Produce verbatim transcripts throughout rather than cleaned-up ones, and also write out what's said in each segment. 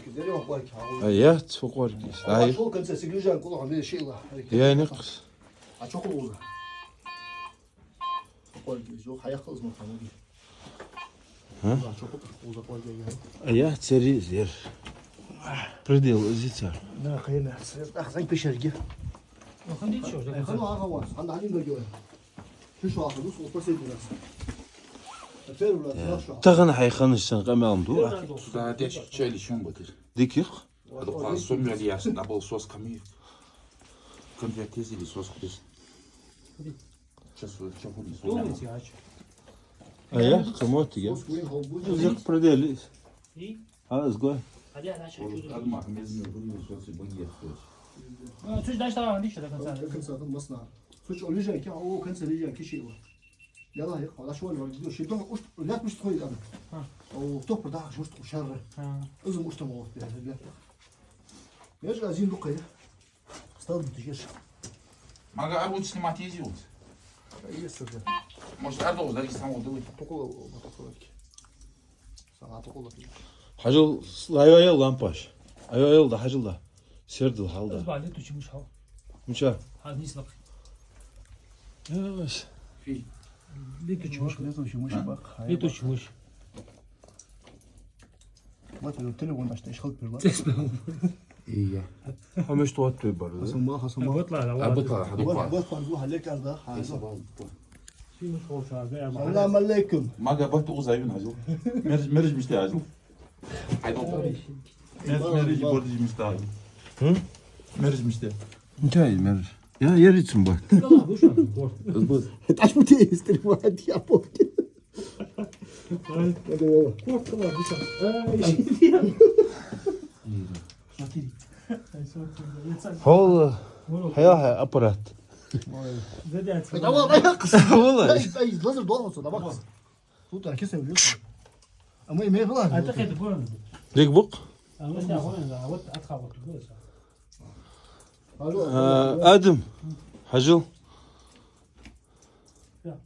Дерево кӀорге хьалгӀо. А, я, цу кӀорге. Ай. Пошёл в конце, сиглижан кулахан, видишь, шийла. Я никъ. А чо хул уза? Кулахан, видишь, хьаяххал из мутхьа муги. А? Уза чо хул, уза кӀорге я. А я, цари зер. Предел из цар. На, хайна, сер, ах, зан пешерге. Ну, ходите, чё, до конца. Ай, хана, ага, вас, хана, хана, хана, Шу шо ахадус, укх последний раз. А первый раз, э, я шо. Тахан хьай ханаш санна къамаьл ма ду, а? Сюда деш чайли шун батир. Диких? Аду хан сомнали ясна, абал сос ками. Конфет тезили сос худис. Сейчас вот чё худис. Думайте, а чё? А я, кому ты я? Сос куин хол будет. Узак продели. И? А, сгой. Ходи, а дальше чё думаешь? Адмах мезми худис, сос и баги яхточ. Ну, чё ж дальше там, видишь, до конца. До конца, там масна. Слушай, он лежит, а, о, конца лежит, киши его. Яла, я, хьо дӀачувоале вар, ши дохь уж лаьтта мишта хой ана. А. О, топпар дахаш мишта хой шарра. А. Из мишта ма вахт, я, лаьтта. Я же один дукха, я. Стал бы ты ешь. Мага, а лучше снимать изи вот. Есть это. Может, а долго, да, сам вот давай. Тукула, тукула. Сама тукула. Хьажал, лайвая лампаш. Айваял да, хьажал да. Сердал хьал да. Из ба летучий мышь хьал. Мича? Хьал нийслакх. Яш. Летучий мышь. Летучий мышь, а? Бакъ. Летучий мышь. Вот, ну, телефон аш теш хал перла. Цесна. Ия. Хьо мишта оттаве бар, да? Хьасан ба, Хьасан ба. А, вот ла, ла, а, вот ла, ла. Вот, вот, вот, ха, лекар да, ха. Иса ба, вот. Салам алейкум. Мага бат узавин хьажал. Мерж, мерж мишта хьажал. Хьайдал. Мерж, мерж бордиж мишта хьажал. Хм? Мерж мишта. Ничай, мерж. Я, я рицем бат. Аш бу те истрибат, я помню. Ай. Корт кала, биса. Ай, смотри. Хьол, хьая, хьая аппарат. Давай, давай. Вала. Ай, ай, лазер долго сюда, бакс. Тут а киса влез. А мы имеем власть. А ты это понял? Дик бук. А вот, а вот, а вот отхавать, вот. А, Адам, хьажал. Да.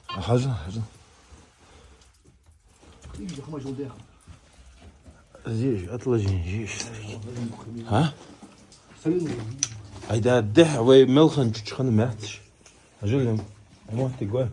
А, хьажал, хьажал. Зеш, отложи, зеш. А? Айда, дехьа вай мелхан чучхана метташ. Хьажал, мотти гой.